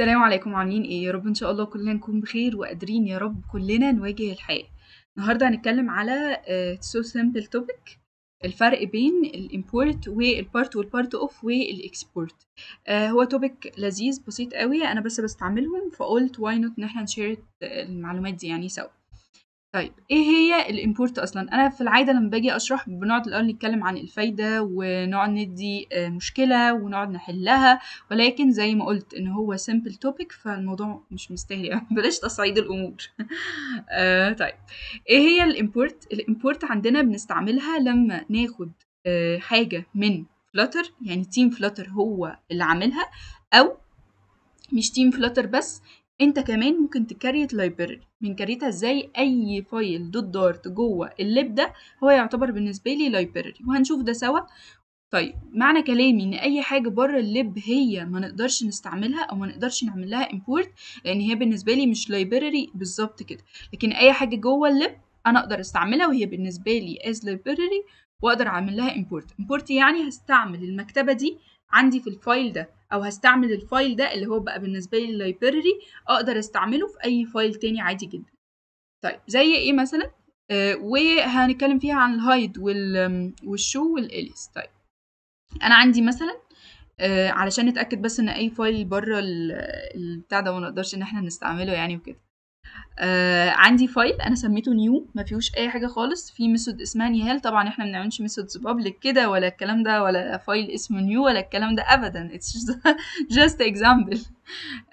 السلام عليكم، عاملين ايه؟ يا رب ان شاء الله كلنا نكون بخير وقادرين يا رب كلنا نواجه الحياة. النهارده هنتكلم على so simple topic، الفرق بين ال import وال part وال part of وال export. هو topic لذيذ بسيط قوي، انا بس بستعملهم فقلت why not ان احنا ن share المعلومات دي يعني سوا. طيب، ايه هي ال import اصلا؟ انا في العادة لما باجي اشرح بنقعد الاول نتكلم عن الفايدة ونقعد ندي مشكلة ونقعد نحلها، ولكن زي ما قلت ان هو simple topic فالموضوع مش مستاهل يعني، بلاش تصعيد الامور. طيب، ايه هي ال import؟ ال import عندنا بنستعملها لما ناخد حاجة من Flutter، يعني team Flutter هو اللي عاملها، او مش team Flutter بس، انت كمان ممكن ت create library. بن create ها ازاي؟ اي file dot dart جوه ال lib ده هو يعتبر بالنسبة لي library، وهنشوف ده سوا. طيب، معنى كلامي ان اي حاجة بره ال lib هي ما نقدرش نستعملها او ما نقدرش نعمل لها import، لان هي بالنسبة لي مش library بالظبط كده، لكن اي حاجة جوه ال lib انا اقدر استعملها وهي بالنسبة لي as library واقدر اعمل لها import. import يعني هستعمل المكتبة دي عندي في ال file ده، او هستعمل ال file ده اللي هو بقى بالنسبة لي library اقدر استعمله في اي file تاني عادي جدا. طيب، زي ايه مثلا؟ وهنتكلم فيها عن ال hide وال show وال alias. طيب، انا عندي مثلا علشان نتاكد بس ان اي file بره البتاع ده ما نقدرش ان احنا نستعمله يعني وكده. عندي file انا سميته new، ما فيهوش اي حاجة خالص، في method اسمها نيهال. طبعا احنا ما بنعملش methods public كده ولا الكلام ده، ولا file اسمه new ولا الكلام ده ابدا، it's just example.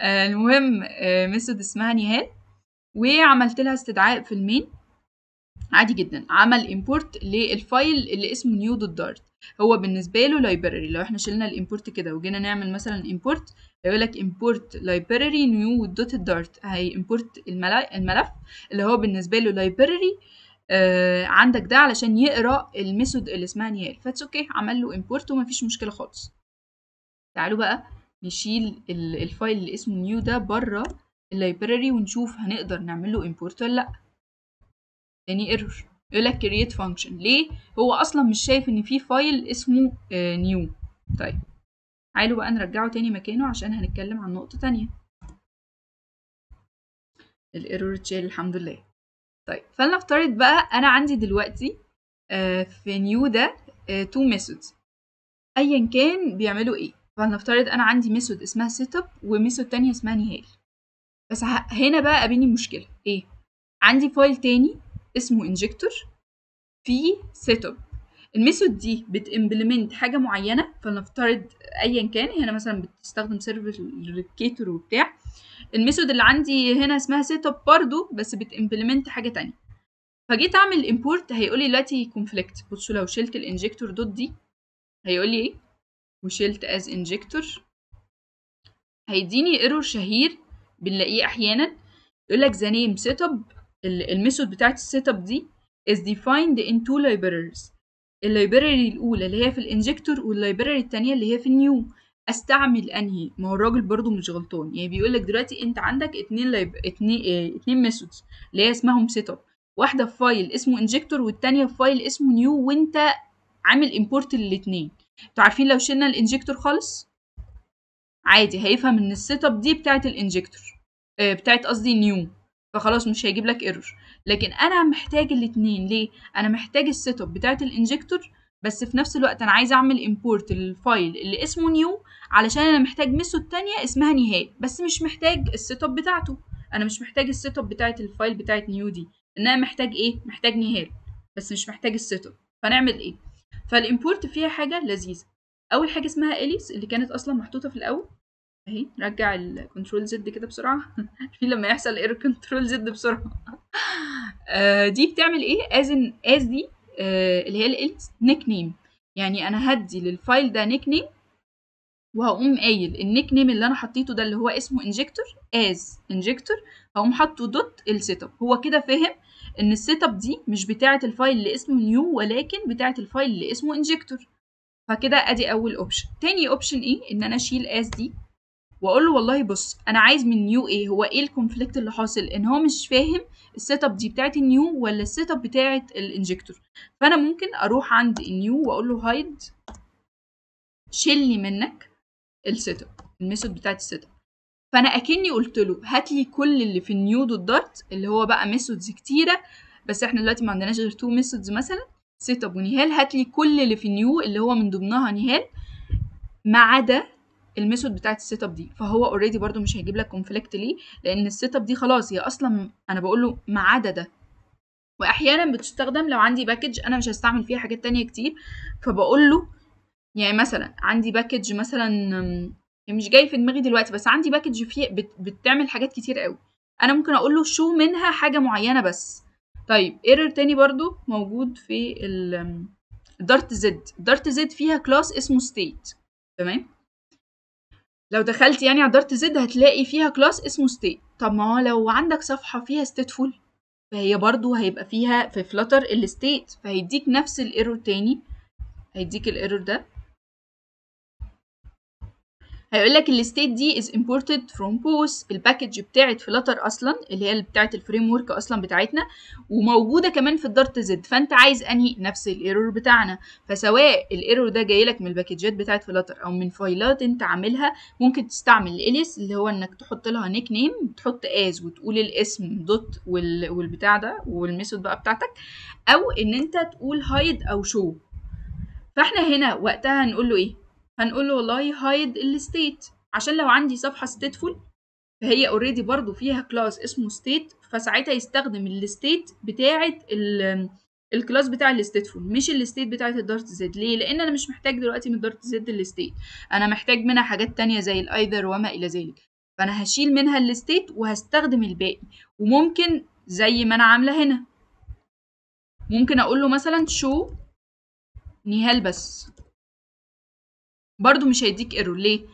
المهم method اسمها نيهال وعملت لها استدعاء في ال main عادي جدا. عمل import لل file اللي اسمه new dot dart، هو بالنسبة له library. لو احنا شلنا ال import كده وجينا نعمل مثلا import، هيقول لك import library new dot dart، هي import الملف اللي هو بالنسبة له library عندك ده علشان يقرا ال method اللي اسمها نيال. ف it's okay، عمل له import ومفيش مشكلة خالص. تعالوا بقى نشيل ال file اللي اسمه new ده بره ال library ونشوف هنقدر نعمل له import ولا لا. تاني error، يقول لك create function. ليه؟ هو اصلا مش شايف ان في file اسمه new. طيب، تعالوا بقى نرجعه تاني مكانه عشان هنتكلم عن نقطة تانية. ال error اتشال الحمد لله. طيب، فلنفترض بقى انا عندي دلوقتي في new ده two methods ايا كان بيعملوا ايه. فلنفترض انا عندي method اسمها setup و method تانية اسمها نهال. بس هنا بقى قابلني مشكلة ايه؟ عندي file تاني اسمه injector فيه setup، ال method دي بت implement حاجة معينه، فلنفترض ايا كان هنا مثلا بتستخدم server replicator وبتاع. ال method اللي عندي هنا اسمها setup برضو بس بت implement حاجة تانية. فجيت اعمل import، هيقول لي دلوقتي conflict. بصوا، لو شلت ال injector dot دي هيقول لي ايه؟ وشلت as injector هيديني error شهير بنلاقيه احيانا، يقول لك the name setup، ال method بتاعت ال setup دي is defined in two libraries، ال library الاولى اللي هي في ال injector وال library التانية اللي هي في ال new، استعمل انهي؟ ما هو الراجل برضو مش غلطان، يعني بيقول لك دلوقتي انت عندك اتنين lib اتنين methods اللي هي اسمهم setup، واحدة في file اسمه injector والتانية في file اسمه new، وانت عامل import للاتنين. انتوا عارفين لو شلنا ال injector خالص عادي هيفهم ان ال setup دي بتاعت ال injector، بتاعت قصدي new، فخلاص مش هيجيب لك error. لكن انا محتاج الاتنين. ليه؟ انا محتاج ال setup بتاعت ال injector، بس في نفس الوقت انا عايزه اعمل import لل file اللي اسمه new علشان انا محتاج method تانية اسمها نهاية، بس مش محتاج ال setup بتاعته. انا مش محتاج ال setup بتاعت ال file بتاعت new دي، ان انا محتاج ايه؟ محتاج نهاية بس مش محتاج ال setup. فنعمل ايه؟ فال import فيها حاجة لذيذه. اول حاجة اسمها alias اللي كانت اصلا محطوطة في الاول اهي. رجع ال control Z كده بسرعه، عارفين لما يحصل error control Z بسرعه. دي بتعمل ايه؟ as as دي اللي هي ال alias nickname، يعني انا هدي لل file ده nickname وهقوم قايل ال nickname اللي انا حطيته ده اللي هو اسمه injector as injector، هقوم حاطه dot ال setup. هو كده فاهم ان ال setup دي مش بتاعه ال file اللي اسمه new ولكن بتاعه ال file اللي اسمه injector. فكده ادي اول option. تاني option ايه؟ ان انا اشيل as دي واقول له والله بص، انا عايز من new ايه؟ هو ايه ال conflict اللي حاصل؟ ان هو مش فاهم ال setup دي بتاعت ال new ولا ال setup بتاعت ال injector. فانا ممكن اروح عند ال new واقول له hide، شيل لي منك ال setup، ال method بتاعت ال setup. فانا اكني قلت له هات لي كل اللي في ال new dot dart اللي هو بقى methods كتيره، بس احنا دلوقتي ما عندناش غير two methods مثلا، setup ونهال. هات لي كل اللي في ال new اللي هو من ضمنها نهال ما عدا ال method بتاعت ال setup دي. فهو already برده مش هيجيب لك conflict. ليه؟ لان ال setup دي خلاص هي اصلا انا بقول له ما عدا ده. واحيانا بتستخدم لو عندي package انا مش هستعمل فيها حاجات تانية كتير، فبقول له يعني مثلا عندي package مثلا مش جاي في دماغي دلوقتي، بس عندي package فيه بتعمل حاجات كتير قوي، انا ممكن اقول له show منها حاجة معينة بس. طيب error تاني برضو موجود في ال Dart Z. Dart Z فيها class اسمه state، تمام؟ لو دخلت يعني على Dart Z هتلاقي فيها class اسمه state. طب ما هو لو عندك صفحة فيها stateful فهي برضو هيبقى فيها في Flutter ال state، فهيديك نفس ال error تاني، هيديك ال error ده، هيقول لك ال state دي is imported from both ال package بتاعه Flutter اصلا اللي هي بتاعه ال framework اصلا بتاعتنا، وموجودة كمان في ال Dart Z. فانت عايز انهي؟ نفس ال error بتاعنا. فسواء ال error ده جاي لك من ال package ات بتاعه Flutter او من file ات انت عاملها، ممكن تستعمل ال alias اللي هو انك تحط لها nickname، تحط as وتقول الاسم dot والبتاع ده وال method بقى بتاعتك، او ان انت تقول hide او show. فاحنا هنا وقتها هنقول له ايه؟ هنقول له والله hide ال state، عشان لو عندي صفحة stateful فهي already برضو فيها class اسمه state، فساعتها يستخدم ال state بتاعه ال class بتاع ال stateful مش ال state بتاعه ال Dart Z. ليه؟ لان انا مش محتاج دلوقتي من ال Dart Z ال state، انا محتاج منها حاجات تانية زي ال either وما الى ذلك، فانا هشيل منها ال state وهستخدم الباقي. وممكن زي ما انا عامله هنا، ممكن اقول له مثلا show نهال بس، برضو مش هيديك error. ليه؟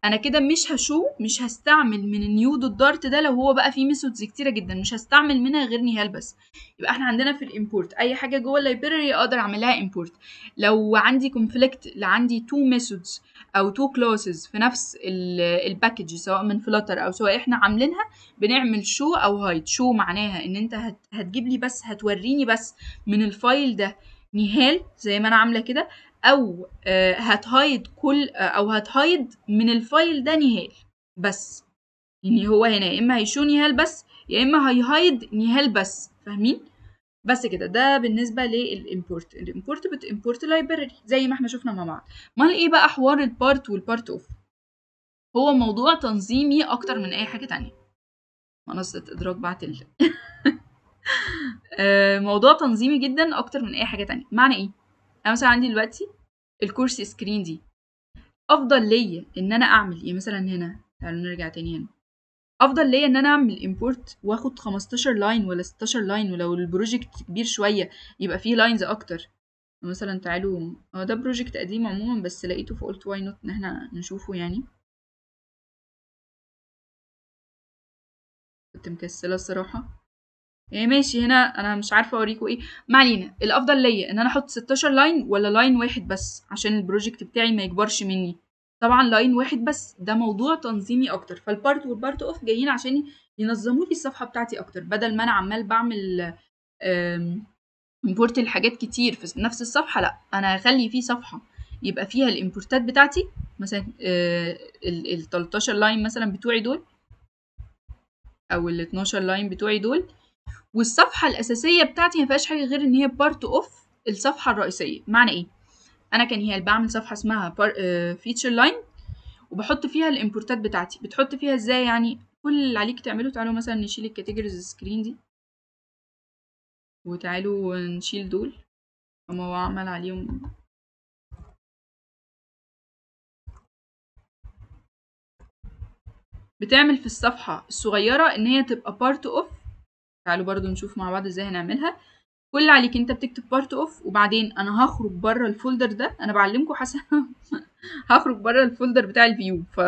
انا كده مش ه show، مش هستعمل من ال new dot dart ده لو هو بقى فيه methods كتيرة جدا مش هستعمل منها غير نهال بس. يبقى احنا عندنا في ال import اي حاجة جوه ال library اقدر اعملها import. لو عندي conflict، عندي two methods او two classes في نفس ال package سواء من Flutter او سواء احنا عاملينها، بنعمل show او hide. show معناها ان انت هتجيب لي بس، هتوريني بس من ال file ده نهال زي ما انا عامله كده، او هت hide كل، او هت hide من ال file ده نهال بس. يعني هو هنا يا اما هي show نهال بس يا اما هي hide نهال بس، فاهمين؟ بس كده. ده بالنسبة لل import. ال import بت import library زي ما احنا شفنا مع بعض. امال ايه بقى حوار ال part وال part of؟ هو موضوع تنظيمي اكتر من اي حاجة تانية. منصة ادراك بعت موضوع تنظيمي جدا اكتر من اي حاجة تانية. معنى ايه؟ انا مثلا عندي دلوقتي ال course screen دي، افضل ليا ان انا اعمل ايه مثلا هنا؟ تعالوا نرجع تاني هنا. افضل ليا ان انا اعمل import واخد 15 line ولا 16 line، ولو ال project كبير شوية يبقى فيه lines اكتر. مثلا تعالوا، ده project قديم عموما بس لقيته فقلت why not ان احنا نشوفه، يعني كنت مكسله الصراحة. يعني ماشي، هنا انا مش عارفه اوريكم ايه، ما علينا. الافضل ليا ان انا احط 16 line ولا line واحد بس عشان ال project بتاعي ما يكبرش مني؟ طبعا line واحد بس. ده موضوع تنظيمي اكتر. فال part وال part of جايين عشان ينظموا لي الصفحة بتاعتي اكتر، بدل ما انا عمال بعمل import لحاجات كتير في نفس الصفحة. لا، انا هخلي في صفحة يبقى فيها ال import ات بتاعتي، مثلا ال 13 line مثلا بتوعي دول، او ال 12 line بتوعي دول، والصفحة الاساسية بتاعتي ما فيهاش حاجة غير ان هي part of الصفحة الرئيسية. معنى ايه؟ انا كان هي بعمل صفحة اسمها feature line وبحط فيها ال import ات بتاعتي. بتحط فيها ازاي؟ يعني كل اللي عليك تعمله، تعالوا مثلا نشيل ال categories screen دي، وتعالوا نشيل دول اما هو عمل عليهم. بتعمل في الصفحة الصغيرة ان هي تبقى part of. تعالوا برضو نشوف مع بعض ازاي هنعملها. كل اللي عليك انت بتكتب part of، وبعدين انا هخرج بره ال folder ده، انا بعلمكم حسن هخرج بره ال folder بتاع ال view، ف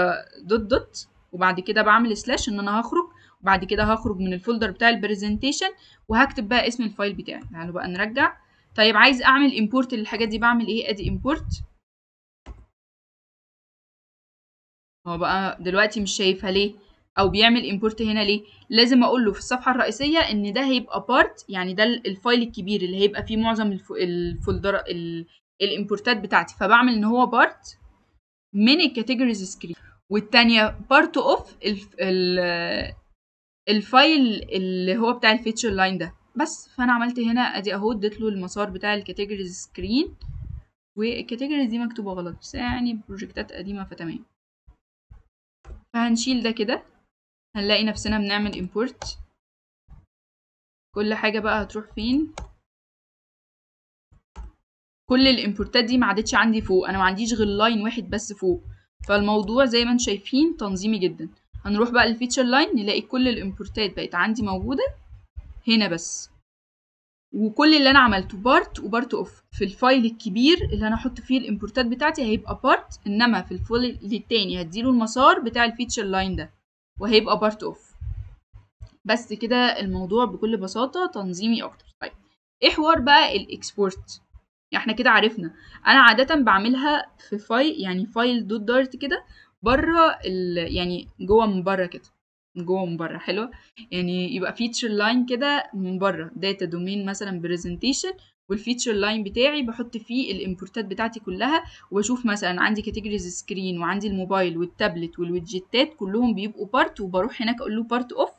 dot dot، وبعد كده بعمل slash ان انا هخرج، وبعد كده هخرج من ال folder بتاع ال presentation وهكتب بقى اسم ال file بتاعي. تعالوا بقى نرجع. طيب عايز اعمل import للحاجات دي، بعمل ايه؟ ادي import. هو بقى دلوقتي مش شايفها ليه؟ او بيعمل import هنا ليه؟ لازم اقول له في الصفحة الرئيسية ان ده هيبقى part، يعني ده ال file الكبير اللي هيبقى فيه معظم ال folder ال import ات بتاعتي، فبعمل ان هو part من ال categories screen. والتانية part of ال file اللي هو بتاع ال feature line ده بس. فانا عملت هنا ادي اهو، اديت له المسار بتاع ال categories screen، وال categories دي مكتوبة غلط بس يعني project ات قديمة فتمام. فهنشيل ده كده، هنلاقي نفسنا بنعمل import. كل حاجة بقى هتروح فين؟ كل ال import ات دي ما عادتش عندي فوق، انا ما عنديش غير line واحد بس فوق. فالموضوع زي ما انتم شايفين تنظيمي جدا. هنروح بقى لل feature line، نلاقي كل ال import ات بقت عندي موجودة هنا بس، وكل اللي انا عملته part و part of. في ال file الكبير اللي انا احط فيه ال import ات بتاعتي هيبقى part، انما في ال file التاني هديله المسار بتاع ال feature line ده وهيبقى part of. بس كده الموضوع بكل بساطة تنظيمي اكتر. طيب ايه حوار بقى ال export؟ يعني احنا كده عرفنا. انا عادة بعملها في file، يعني file dot dart كده بره، يعني جوه من بره كده، جوه من بره حلوة، يعني يبقى feature line كده من بره، data domain مثلا presentation، وال feature line بتاعي بحط فيه ال import ات بتاعتي كلها، وبشوف مثلا عندي categories screen وعندي الموبايل والتابلت وال widget ات كلهم بيبقوا part، وبروح هناك اقول له part of،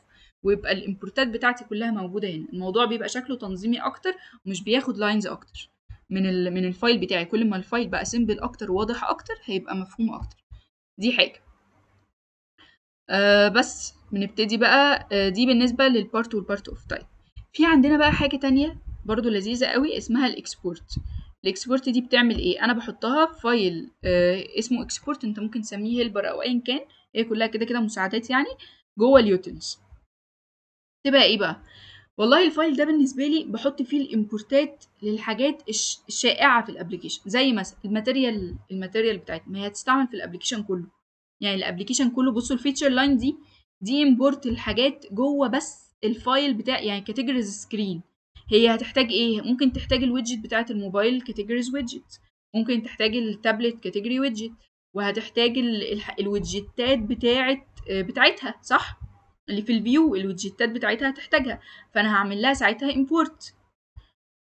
ويبقى ال import ات بتاعتي كلها موجودة هنا. الموضوع بيبقى شكله تنظيمي اكتر ومش بياخد lines اكتر من ال file بتاعي. كل ما ال file بقى simple اكتر وواضح اكتر هيبقى مفهوم اكتر. دي حاجة. بس بنبتدي بقى. دي بالنسبة لل part وال part of. طيب في عندنا بقى حاجة تانية برضو لذيذة قوي اسمها ال export. ال export دي بتعمل ايه؟ انا بحطها في file اسمه export، انت ممكن تسميه helper او ايا كان، هي كلها كده كده مساعدات يعني جوه ال utils. تبقى ايه بقى؟ والله ال file ده بالنسبة لي بحط فيه ال import ات للحاجات الشائعة في ال application، زي مثلا ال material بتاعتنا، ما هي هتستعمل في ال application كله. يعني ال application كله، بصوا ال feature line دي import الحاجات جوه بس ال file بتاع، يعني categories screen. هي هتحتاج ايه؟ ممكن تحتاج ال widget بتاعه الموبايل categories widget، ممكن تحتاج ال tablet category widget، وهتحتاج ال widget ات بتاعتها، صح؟ اللي في ال view ال widget ات بتاعتها هتحتاجها، فانا هعمل لها ساعتها import.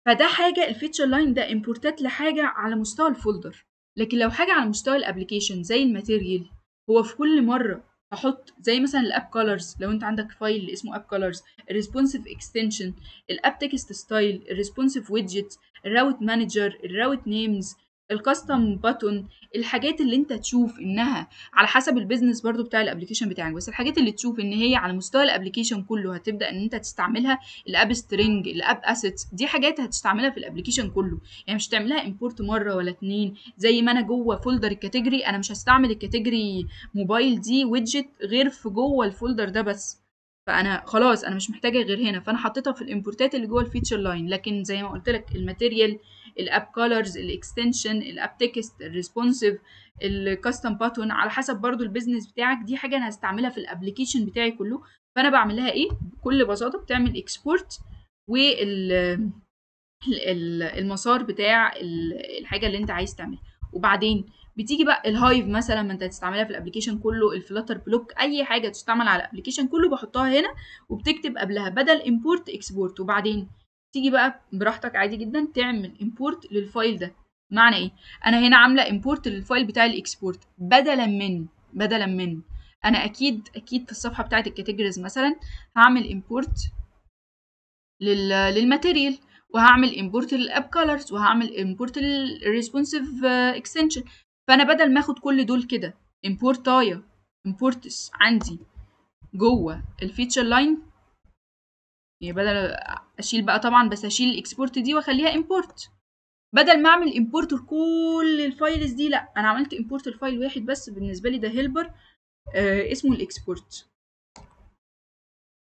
فده حاجة ال feature line ده import ات لحاجة على مستوى ال folder. لكن لو حاجة على مستوى ال application زي ال material، هو في كل مرة هحط زي مثلا ال app colors، لو انت عندك file اسمه app colors، ال responsive extension، ال app text style، ال responsive widget، ال route manager، ال route names، ال custom button، الحاجات اللي انت تشوف انها على حسب ال business برضو بتاع ال application بتاعك، بس الحاجات اللي تشوف ان هي على مستوى ال application كله هتبدا ان انت تستعملها، ال app string، ال app assets، دي حاجات هتستعملها في ال application كله، يعني مش هتعملها import مرة ولا اتنين. زي ما انا جوه folder ال category انا مش هستعمل ال category mobile دي widget غير في جوه ال folder ده بس، فانا خلاص انا مش محتاجه غير هنا، فانا حطيتها في ال import ات اللي جوه ال feature line. لكن زي ما قلت لك الماتيريال، الاب كولرز، الاكستنشن، الاب تكست، الريسبونسيف، ال custom button، على حسب برضو ال business بتاعك، دي حاجة انا هستعملها في ال application بتاعي كله. فانا بعمل لها ايه؟ بكل بساطة بتعمل export وال المسار بتاع الحاجة اللي انت عايز تعملها. وبعدين بتيجي بقى ال Hive مثلا، ما انت هتستعملها في ال application كله، ال Flutter Bloc، اي حاجة تستعمل على ال application كله بحطها هنا، وبتكتب قبلها بدل import export. وبعدين تيجي بقى براحتك عادي جدا تعمل import لل file ده. معنى ايه؟ انا هنا عامله import لل file بتاع ال export بدلا من انا اكيد اكيد في الصفحة بتاعه ال categories مثلا هعمل import لل material، وهعمل import لل app colors، وهعمل import لل responsive extension. فانا بدل ما اخد كل دول كده import ايه imports عندي جوه ال feature line، يعني بدل اشيل بقى طبعا، بس اشيل ال export دي واخليها import. بدل ما اعمل import لكل ال files دي، لا انا عملت import ل file واحد بس، بالنسبة لي ده helper اسمه ال export.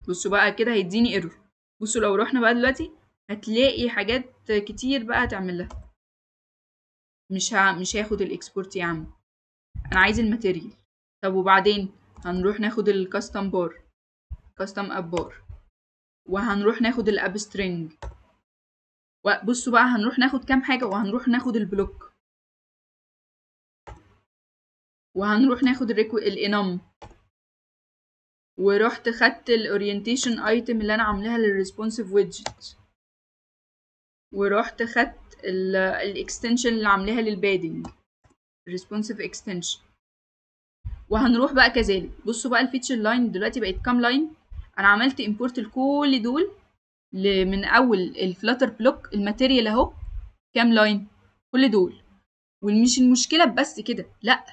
بصوا بقى كده هيديني error. بصوا لو رحنا بقى دلوقتي هتلاقي حاجات كتير بقى هتعمل لها. مش هاخد ال export يا عم، انا عايز ال material. طب وبعدين هنروح ناخد ال custom bar، custom app bar، وهنروح ناخد ال app string. وبصوا بقى هنروح ناخد كام حاجة، وهنروح ناخد ال bloc، وهنروح ناخد ال enum، ورحت خدت ال orientation item اللي انا عاملاها لل responsive widget، ورحت خدت ال extension اللي عاملاها لل padding responsive extension، وهنروح بقى كذلك. بصوا بقى ال feature line دلوقتي بقت كام line؟ انا عملت import لكل دول من اول ال Flutter block ال material اهو، كام line؟ كل دول. ومش المشكلة بس كده، لا،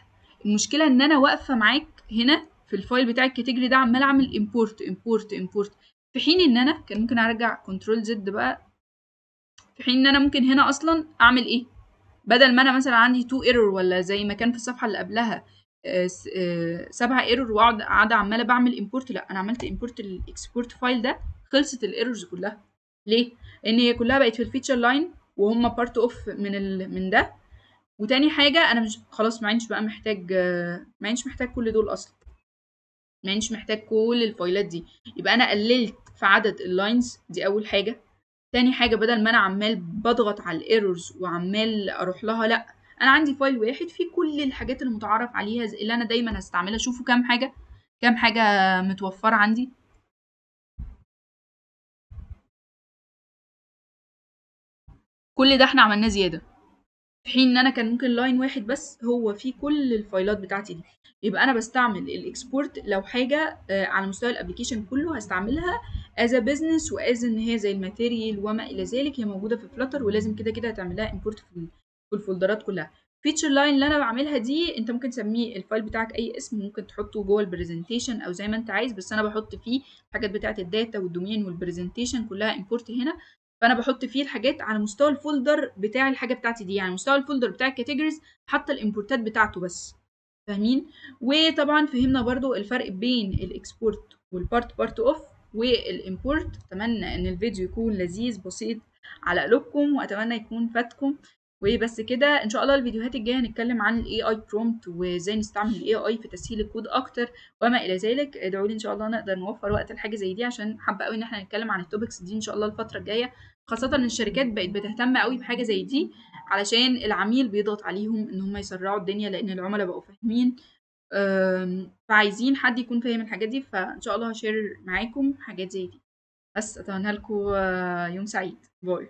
المشكلة ان انا واقفة معاك هنا في ال file بتاع ال category ده عمال اعمل import import import، في حين ان انا كان ممكن ارجع control Z بقى، في حين ان انا ممكن هنا اصلا اعمل ايه؟ بدل ما انا مثلا عندي 2 error ولا زي ما كان في الصفحة اللي قبلها 7 error واقعد قاعدة عماله بعمل import، لا انا عملت import ال export file ده، خلصت ال errors كلها. ليه؟ لان هي كلها بقت في ال feature line وهم part of من ده. وتاني حاجة انا مش خلاص ما عنديش بقى محتاج، ما عنديش محتاج كل دول اصلا، ما عنديش محتاج كل ال file ات دي. يبقى انا قللت في عدد ال lines دي اول حاجة. تاني حاجة بدل ما انا عمال بضغط على ال errors وعمال اروح لها، لا انا عندي file واحد فيه كل الحاجات اللي متعارف عليها اللي انا دايما هستعملها. شوفوا كام حاجة متوفرة عندي. كل ده احنا عملناه زيادة، في حين ان انا كان ممكن line واحد بس هو فيه كل ال file ات بتاعتي دي. يبقى انا بستعمل ال export لو حاجة على مستوى ال application كله هستعملها as business و as ان هي زي ال material وما الى ذلك، هي موجودة في Flutter ولازم كده كده هتعملها import في ال folder ات كلها. feature line اللي انا بعملها دي انت ممكن تسميه ال file بتاعك اي اسم، ممكن تحطه جوه ال presentation او زي ما انت عايز، بس انا بحط فيه الحاجات بتاعه ال data وال domain وال presentation كلها import هنا. فانا بحط فيه الحاجات على مستوى ال folder بتاع الحاجة بتاعتي دي، يعني مستوى ال folder بتاع ال categories حتى ال import ات بتاعته بس، فاهمين؟ وطبعا فهمنا برضو الفرق بين ال export وال part part of وال import. اتمنى ان الفيديو يكون لذيذ بسيط على قلوبكم، واتمنى يكون فاتكم. وبس كده، ان شاء الله الفيديوهات الجاية هنتكلم عن ال AI prompt وازاي نستعمل ال AI في تسهيل الكود اكتر وما الى ذلك. ادعوا لي ان شاء الله نقدر نوفر وقت لحاجة زي دي، عشان حابة قوي ان احنا نتكلم عن ال topics دي ان شاء الله الفترة الجاية، خاصة ان الشركات بقت بتهتم قوي بحاجة زي دي علشان العميل بيضغط عليهم ان هم يسرعوا الدنيا، لان العملاء بقوا فاهمين، فعايزين حد يكون فاهم الحاجات دي. فان شاء الله ه share معاكم حاجات زي دي. بس اتمنى لكم يوم سعيد. bye.